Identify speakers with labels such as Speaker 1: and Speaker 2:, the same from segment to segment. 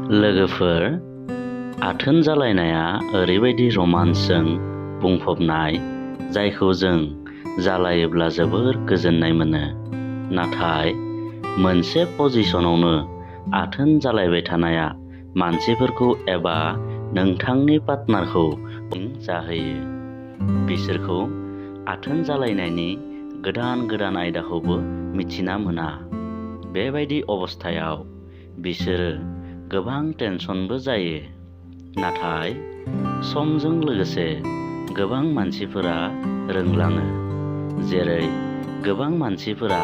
Speaker 1: लोगोफोर, आथोन जालायनाया ओरैबायदि रमान्सजों बुंफबनाय जायखौ जों जालायोब्ला जोबोर गोजोननाय मोनो। नाथाय मोनसे पजिशनावनो आथोन जालायबाय थानाया मानसिफोरखौ एबा नोंथांनि पार्टनारखौ जाहोयो। बिसोरखौ आथोन जालायनायनि गोदान आयदाखौबो मिथिना मोना। बेबायदि अबस्थायाव बिसोरो गोबां टेनसनबो जायो। नाथाय समजों लोगोसे गोबां मानसिफोरा रोंलाङो। जेरै गोबां मानसिफोरा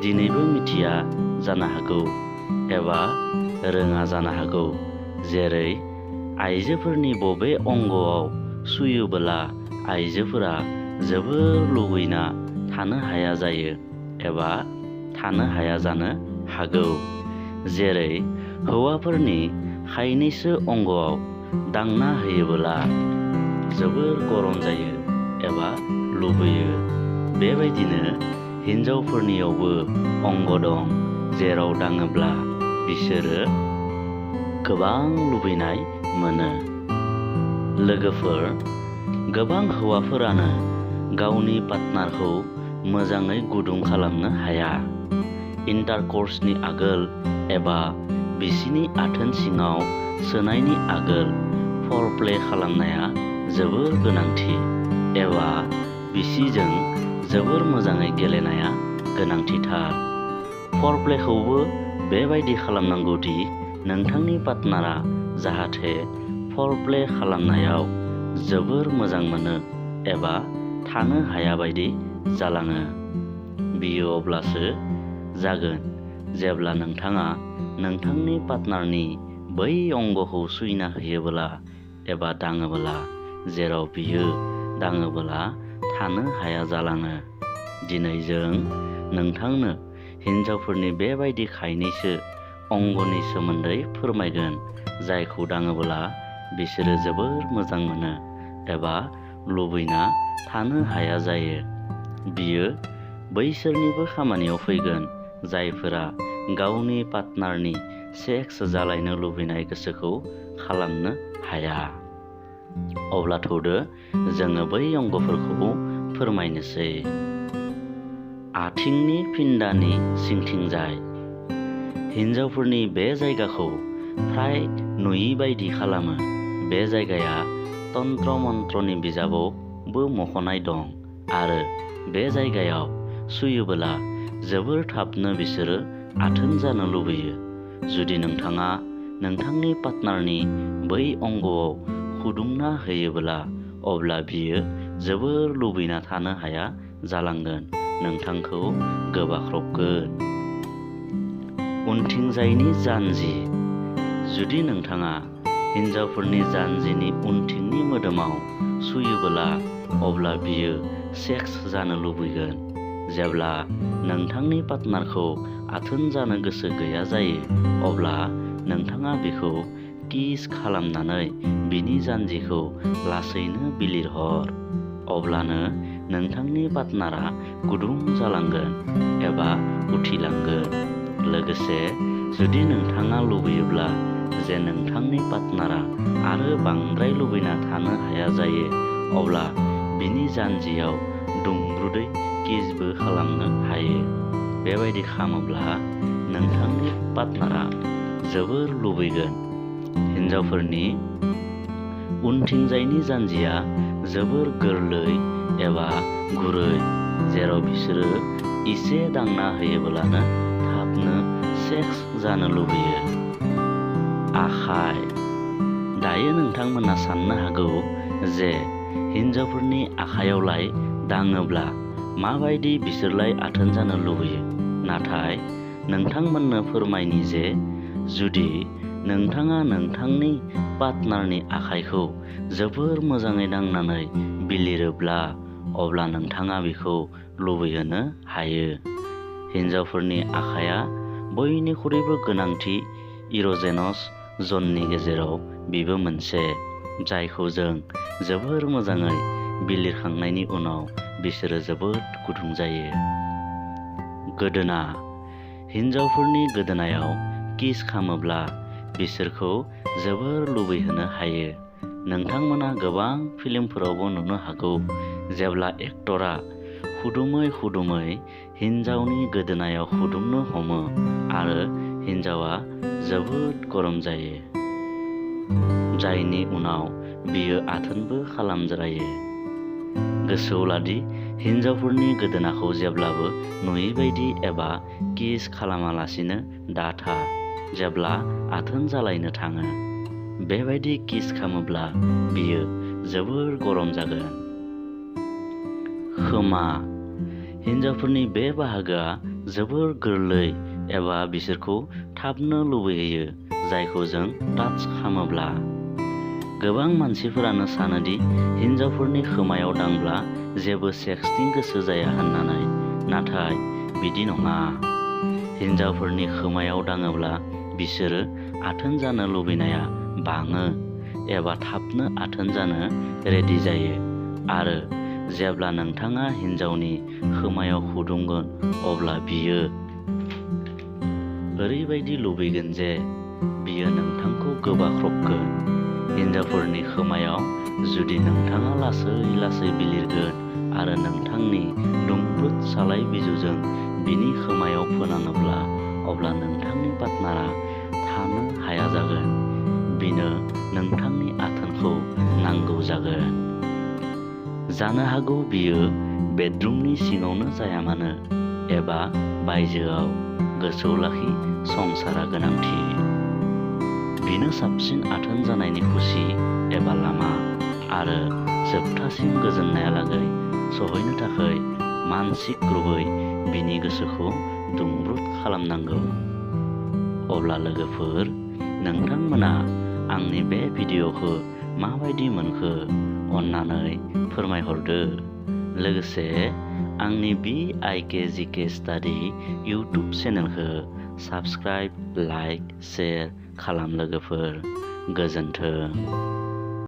Speaker 1: दिनैबो मिथिया जानो हागौ एबा रोङा जानो हागौ। जेरै आइजोफोरनि बबे अंगआव सुयोबोला आइजोफोरा जोबोर लुबैना थानो हाया जायो एबा थानो हाया जानो हागौ। जेरै हौवाफोरनि खायनैसो अंगआव दांना होयोबोला जोबोर गरम जायो एबा लुबैयो। बेबायदिनो हिन्जावफोरनियावबो अंग दं जेराव दाङोब्ला बिसोरो गोबां लुबैनाय मोनो। लोगोफोर, गोबां हौवाफोरानो गावनि पार्टनारखौ मोजाङै गुदुं खालामनो हाया। इन्टारकर्सनि आगोल एबा बिसिनि आथोन सिङाव सोनायनि आगोल फरप्ले खालामनाया जोबोर गोनांथि एबा बिसिजों जोबोर मोजाङै गेलेनाया गोनांथिथार। फरप्लेखौबो बेबायदि खालामनांगौदि नोंथांनि पार्टनारा जाहाथे फरप्ले खालामनायाव जोबोर मोजां मोनो एबा थानो हाया बायदि जालाङो। बियो अब्लासो जागोन जेब्ला नोंथाङा नोंथांनि पार्टनारनि बै अंगखौ सुइना होयोबोला एबा दाङोबोला जेराव बियो दाङोबोला थानो हाया जालाङो। दिनै जों नोंथांनो हिन्जावफोरनि बेबायदि खायनैसो अंगनि सोमोन्दै फोरमायगोन जायखौ दाङोबोला बिसोरो जोबोर मोजां मोनो एबा लुबैना थानो हाया जायो। बियो बैसोरनिबो खामानियाव फैगोन जायफोरा गावनि पार्टनारनि सेक्स जालायनो लुबैनाय गोसोखौ खालामनो हाया। अब्ला थौदो जोङो बै अंगफोरखौ फोरमायनोसै। आथिंनि फिन्दानि सिंथिंजाय हिन्जावफोरनि बे जायगाखौ फ्राय नुयि बायदि खालामो। बे जायगाया तन्त्र मन्त्रनि बिजाबावबो मख'नाय दं आरो बे जायगायाव सुयोबोला जोबोर थाबनो बिसोरो आथोन जानो लुबैयो। जुदि नोंथाङा नोंथांनि पार्टनारनि बै अंगआव खुदुंना होयोबोला अब्ला बियो जोबोर लुबैना थानो हाया जालांगोन, नोंथांखौ गोबाख्रबगोन। उनथिंजायनि जानजि जुदि नोंथाङा हिन्जावफोरनि जानजिनि उनथिंनि मोदोमाव सुयोबोला अब्ला बियो सेक्स जानो लुबैगोन। जेब्ला नोंथांनि पार्टनारखौ आथोन जानो गोसो गैया जायो अब्ला नोंथाङा बिखौ किस खालामनानै बिनि जानजिखौ लासैनो बिलिरहर। अब्लानो नोंथांनि पार्टनारा गुदुं जालांगोन एबा उथिलांगोन। लोगोसे जुदि नोंथाङा लुबैयोब्ला जे नोंथांनि पार्टनारा आरो बांद्राय लुबैना थानो हाया जायो अब्ला बिनि जानजियाव दुंब्रुदै किसबो खालामनो हायो। बेबायदि खालामोब्ला नोंथांनि पार्टनारा जोबोर लुबैगोन। हिन्जावफोरनि उनथिंजायनि जानजिया जोबोर गोरलै एबा गुरै जेराव बिसोरो इसे दांना होयोब्लानो थाबनो सेक्स जानो लुबैयो। आखाइ दायो नोंथांमोना साननो हागौ जे हिन्जावफोरनि आखाइयावलाय दाङोब्ला माबायदि बिसोरलाय आथोन जानो लुबैयो। नाथाय नोंथांमोननो फोरमायनि जे जुदि नोंथाङा नोंथांनि पार्टनारनि आखाइखौ जोबोर मोजाङै दांनानै बिलिरोब्ला अब्ला नोंथाङा बिखौ लुबैहोनो हायो। हिन्जावफोरनि आखाइया बयनिख्रुइबो गोनांथि इर'जेनस जननि गेजेराव बेबो मोनसे जायखौ जों जोबोर मोजाङै बिलिरखांनायनि उनाव बिसोरो जोबोद गुदुं जायो। गोदोना हिन्जावफोरनि गोदोनायाव किस खालामोब्ला बिसोरखौ जोबोर लुबैहोनो हायो। नोंथांमोना गोबां फिल्मफोरावबो नुनो हागौ जेब्ला एक्टरा खुदुमै हिन्जावनि गोदोनायाव खुदुमनो हमो आरो हिन्जावा जोबोद गरम जायो, जायनि उनाव बियो आथोनबो खालामज्रायो। गोसोआव लादि हिन्जावफोरनि गोदोनाखौ जेब्लाबो नुयैबायदि एबा किस खालामालासिनो दाथा जेब्ला आथोन जालायनो थाङो। बेबायदि किस खालामोब्ला बियो जोबोर गरम जागोन। खोमा। हिन्जावफोरनि बे बाहागोआ जोबोर गोरलै एबा बिसोरखौ थाबनो लुबैहोयो जायखौ जों टाच खालामोब्ला। गोबां मानसिफोरानो सानोदि हिन्जावफोरनि खोमायाव दांब्ला जेबो सेक्सनि गोसो जाया होननानै, नाथाय बिदि नङा। हिन्जावफोरनि खोमायाव दाङोब्ला बिसोरो आथोन जानो लुबैनाया बाङो एबा थाबनो आथोन जानो रेडि जायो आरो जेब्ला नोंथाङा हिन्जावनि खोमायाव खुदुमगोन अब्ला बियो ओरैबायदि लुबैगोन जे बियो नोंथांखौ गोबाख्रबगोन। हिन्जावफोरनि खोमायाव जुदि नोंथाङा लासै बिलिरगोन आरो नोंथांनि दुंब्रुद सालाय बिजुजों बिनि खोमायाव फोनाङोब्ला अब्ला नोंथांनि पार्टनारा थानो हाया जागोन। बिनो नोंथांनि आथोनखौ नांगौ जागोन। जानो हागौ बियो बेडरुमनि सिङावनो जाया मानो एबा बायजोआव, गोसोआव लाखि संसारा गोनांथि। बिनो साबसिन आथोन जानायनि खुसि एबा लामा आरो जोबथासिम गोजोननायालागै सहैनो थाखाय मानसिक रुपै बिनि गोसोखौ दुंब्रुद खालामनांगौ। अब्ला लोगोफोर, नोंथांमोना आंनि बे भिडिअ'खौ माबायदि मोनखो अन्नानै फोरमायहरदो। लोगोसे आंनि BIKGK स्टाडि इउटुब चेनेलखौ साबस्क्राइब, लाइक, शेयार खालाम लोगोफोर। गोजोन्थों।